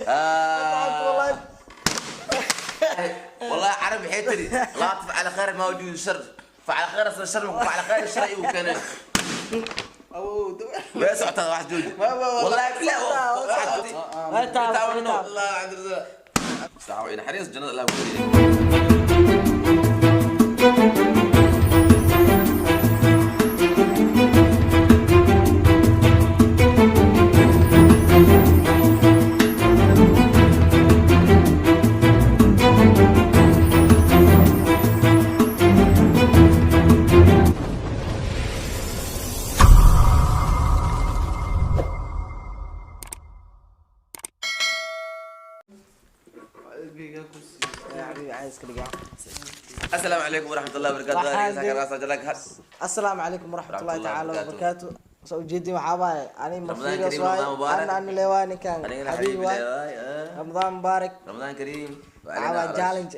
والله والله عربي حيتري لا تفعل خير ما وجود الشر فعل خير اصلا الشر فعل خير الشر وكان لا سعت واحد جوج والله لا تعاونوا الله عند الرزاق ساعة حريص جنة الله. السلام عليكم ورحمة الله وبركاته. السلام عليكم ورحمة الله تعالى وبركاته. soo jeedin waxaa waaye ani رمضان كريم، رمضان مبارك. أنا leewaa ninkan أنا xabiib حبيبي waay. لواي. رمضان مبارك. رمضان كريم. waxaa challenge.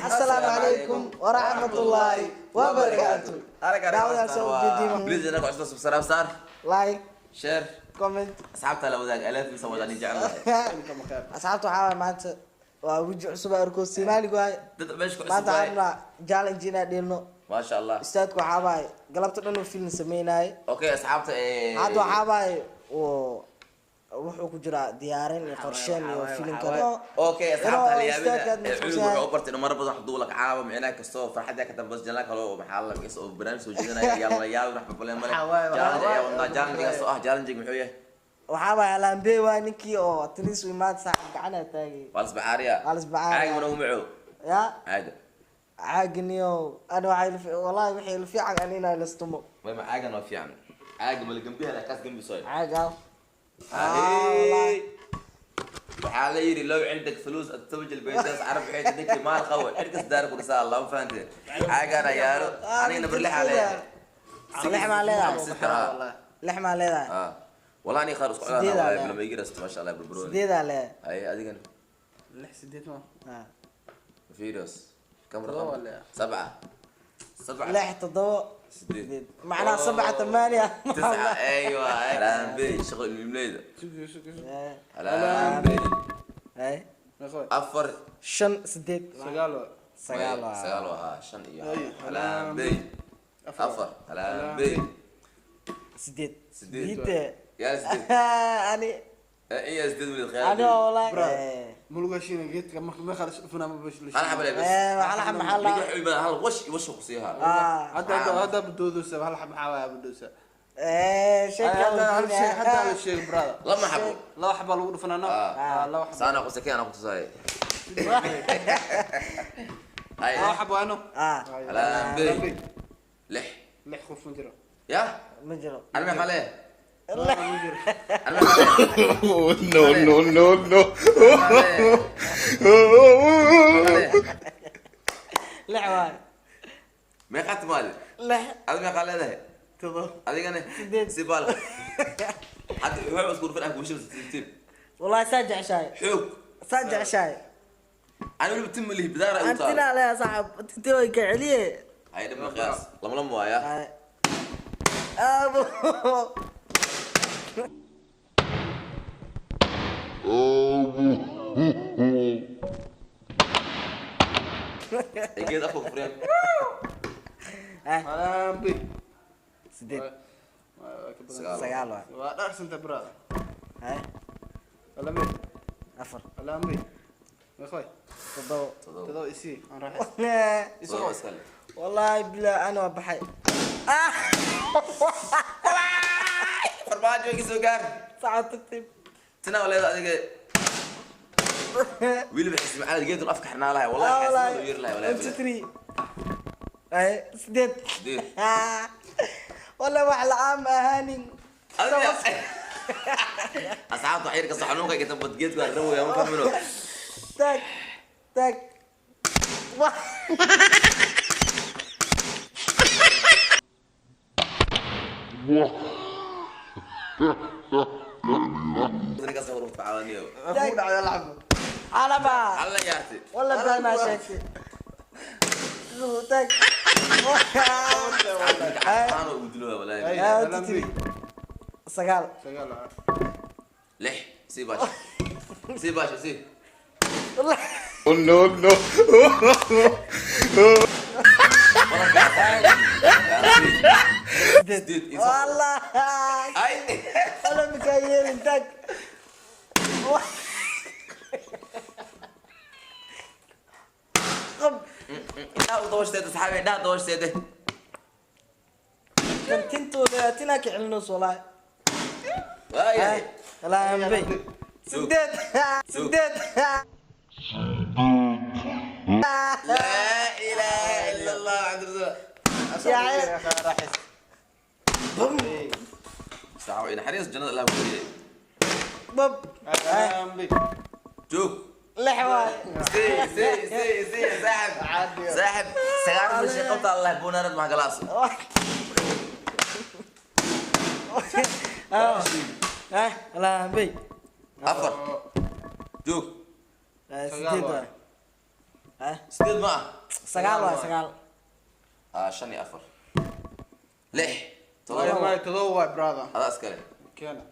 السلام عليكم ورحمة الله وبركاته. دعوة soo jeedin. please انا قاعد subscribe saar like share comment asxaabta la wadaag alaaf iyo sawadaan jecelahay. Asxaabta waxaa waaye maanta waa weji cusub aan arko Soomaaliga waaye. Dad meesha ku cusub maanta waaye. waxaan rabnaa challenge inaan dheelno. ما شاء الله. Ustaadku waxaa waaye galabta dhan uu film sameynaaye. okay asxaabta hadda waxaa waaye oo wuxuu ku jiraa diyaarin iyo qorsheyn iyo film kale. okay asxaabta Inuu la yaabina ustaadkaad mashquulsan cunugu yahay. wuxuu u bartay inuu marar badan wax duula kacaaba micnaha kastoo farxadda ka dambaysa janaa kale oo maxaa la is oo barnaamij soo jeedinaya yaa la yaab wax problem male challenge ayaa wadnaa challenge oo ah challenge muxuu yahay? Waxaa waaye alaambey waa ninkii oo taliis u imaad saaxib gacana taagay. Waa lasbacaariya. Waa lasbacaariya. Caaga mana umaco ya caaga caaginiyo ana waxay wallahi waxay il fiican ani inaan lastumo. Way ma caagan waa fiican caaga mala gambiha la kaas gambi soo caaga آه. waxaa la yidhi low cindak fuluus atawj albaydaas carab waxay tidhi maal qawo cirkas daarku dhisaa Allah ma fahanteen caagana yaalo anigana barlixaa leeyahay. lix maa leedahay. Sita. Lix maa leedahay. Ah والله اني خارج sideed والله aa leedahay. لما يجي ما شاء الله بالبروني. Sideedaa leedahay. اي ادينا lix sideed ma Ah. فيروس كم تضوى رقم؟ ولا؟ سبعة سبعة lix toddoba sideed macnaha sabca tamaaniya. تسعة ايوه الان بي شغل المليدة sug sug sug. الان بي Ay, meeqa afar shan sideed sagaal waa. Sagaal waa. sagaal waa shan iyo Ay, الان بي afar الان بي sideed sideed. Sideed. يا sideed ani اي sideed ولد خيال ani wallahi ma lagu heshiina geedka marka meeqa la dhufanaa ma bash la انا حبل بس Eh, waxaa la maxaa la هل وش وش قصيها Ah. hadda hadda hadda badoodosa hal xab maxaa waaya badoosa. Eh, sheeka hadda hal shay hadda hal shay brother. لما حبوا laba xab baa lagu dhufanaa no. Ah. Ah, laba xab. انا قصتي انا قصتي هاي laba xab waa no. Ah. الان بي lix lix qof ma jiro. يا ma jiro. انا ما عليه ma jiro. انا ما عليه No, no, no, no. Lix waay. meeqaad maali lix. adi meeqaa leedahay? Todoba. adigana Sideed. si baal hadda wuxuu isku dhufan ah kuusha tartiib. Wallahi saa jeceshahay. xoog saa jeceshahay. ana weliba tim lihi bidaara u taal. Antina leeyahay saaxib tinti way ka celiye. hay dhib qiyaas lama lama waaya. Ay. Abo. Ay geed afka ku fureen. Ah, Alambi. sideed. Waa ka badan. Sagaal. Sagaal waay. Waa dhaarsanta brother. Ay, Alambi. afar Alambi. Meeqa waay? toddoba. Todoba. Todoba isii aan raaxaysto. Todoba iskale. Wallahi bilaa ana waa baxay. Ah, farmaajo iga soo gaar. saacad tartiib. tina waa leedahay adiga weliba xisbi macalad geedun afka xirnaa lahay wallahi Ah, xisbi loo yeeri lahay One, wallahi two, three. Ay, sideed. Sideed. Ah. Wallahi wax la'aan ma ahaanin. asxaabta xiriirka saxanuunka iyo tambad geedku waa rawaya ma fahmino. Taag taag. Wah. ninkaas hor u tacaawaniyo. Waa kugu dhacday lacag. Alaba. alla yaarti. Wallahi been maa sheegtay. Taag. aan u dilo wallahi. Ay, Ah, Alambi. sagaal. Sagaal waa. lix sii baash. Sii baasha sii. Oh no no. Sideed. والله Ay. انا مكايل انتك. قب. Indhaha u dabashteeda saxaabi, indhaha dabashteeda. كنت تناك علنوس والله. Waayahay. لا يا بي سديت سديت. Laa ilaaha illa Allah cabdirasuul. يا عيال. Saxaabi, naxariis jannada Allah ku geliyay. بب. Joog. لحوة. Sii sii sii sii saaxib. Saaxib, sagaal meesha qabta Allah buunaanad ma galaas. ها لا بي. Afar. Joog. سديد واي. ها. Sideed ma ah. سقال واي سقال. Ah, 5 iyo 4. 6. 7. Todoba waay brother. Adaa iskale. Keena.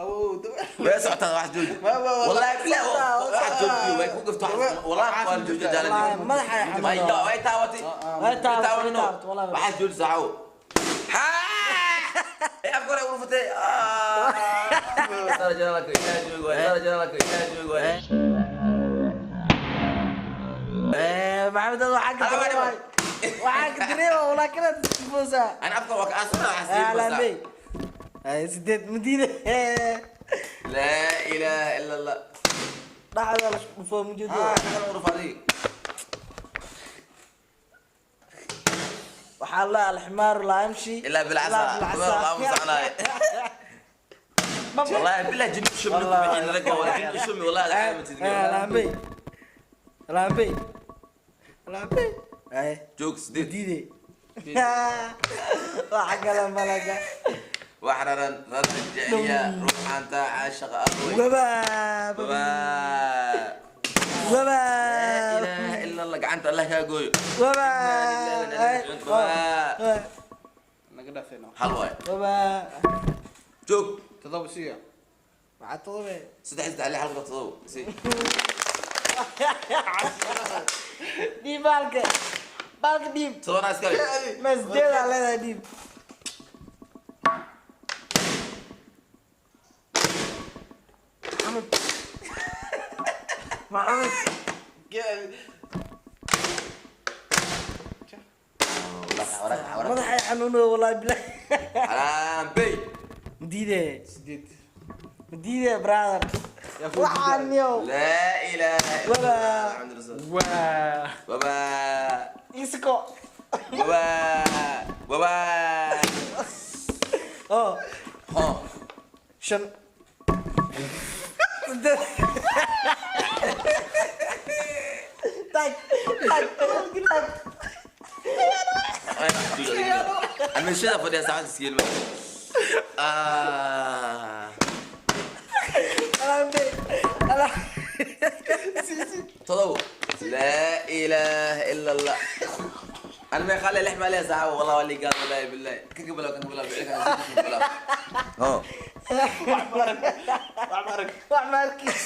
Awow. Way socotaa wax jooji. Wallahi billahi wax jooji way ku gafto wallahi waa jooji والله jaaladi. مدح يا Way حمد. way taawatay. Way taabatay, way taabatay, wallahi. Waxaas jooji saaxo. Ha! Ee afka hore ugu fatay. Sara janalaka ilaa joog waay. Sara janalaka ilaa joog waay. محمد هذا حق أنا ما وحق دريوه والله كذا تفوزها. Ana afka waa ka asna waxaas لا jooji. بي. هاي سديد مدينة. Laa ilaaha illa Allah. dhacda la dhufo mujeedo. Ah, kana ugu faday. Waxaa la alximaaru laa yamshi Ilaa bilcasa. Waa musanaay. والله بالله جن شمي والله. بحين رجع ولا جن شمي والله العالم تدري. laambey laambey laambey ay Joog sideed. diide waxa kale malaga. وحررا رد الجعلية روح انت عاشق اروي. waba. لا waba. اله الا الله قعنت الله كاقوي. Waba. Naga dhaafayno. حلوة. Waba. joog. Todoba siiya. Maxaa todobe? 3 3 عليه حلقة تضوء سي. Dhiib baalka baalka dhiib. 7 عسكري. Ma sideedaa leedahay dhiib. Maxamed Maxamed. Madaxay xanuunayo wallahi bilahi. حرام بي. Madiide. 8. Madiide brother. Yaa ku waxaan yow. لا اله الا ولا. الله محمد رسول. Waa. بابا. Isco. بابا بابا. Oo. ها. 5 8 tag tag tag. المنشدة فدي ساعات سكيل آه. Alaambe ala. تضوء. لا اله الا الله. انا ما يخلي لحمه عليها ساعه والله اللي قال والله بالله كقبل كقبل كقبل ها. Wax ma arkis.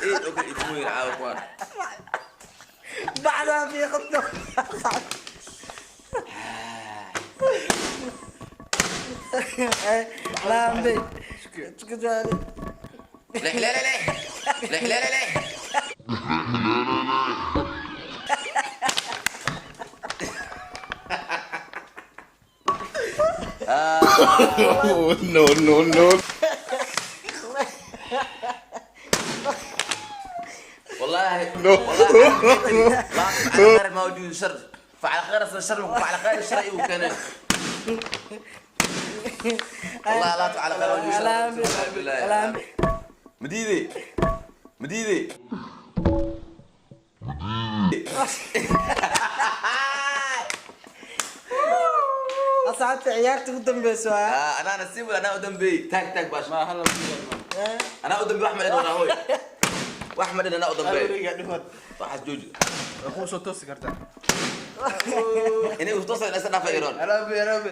ايه اوكي يتموين عاوكوان. بعدها في خطه. Alaambe لا لا لا لا لا لا لا. Oh no no no. والله والله لا على خير ما وجود شر فعلى خير اصلا الشر فعلى خير الشر وكان والله لا على خير وجود شر بالله. Alaambe. مديدي مديدي. Asxaabta ciyaarta ugu dambeyso ah. آه انا نسيب ولا انا قدام تاك تاك باش. Ma hal انا قدام احمد انا هوي واحمد انا قدام hal بي. wareega dhimaad. واحد جوجو. Waa kuu soo toosi kartaa. اني وتصل الناس في ايران. Alaambe alaambe.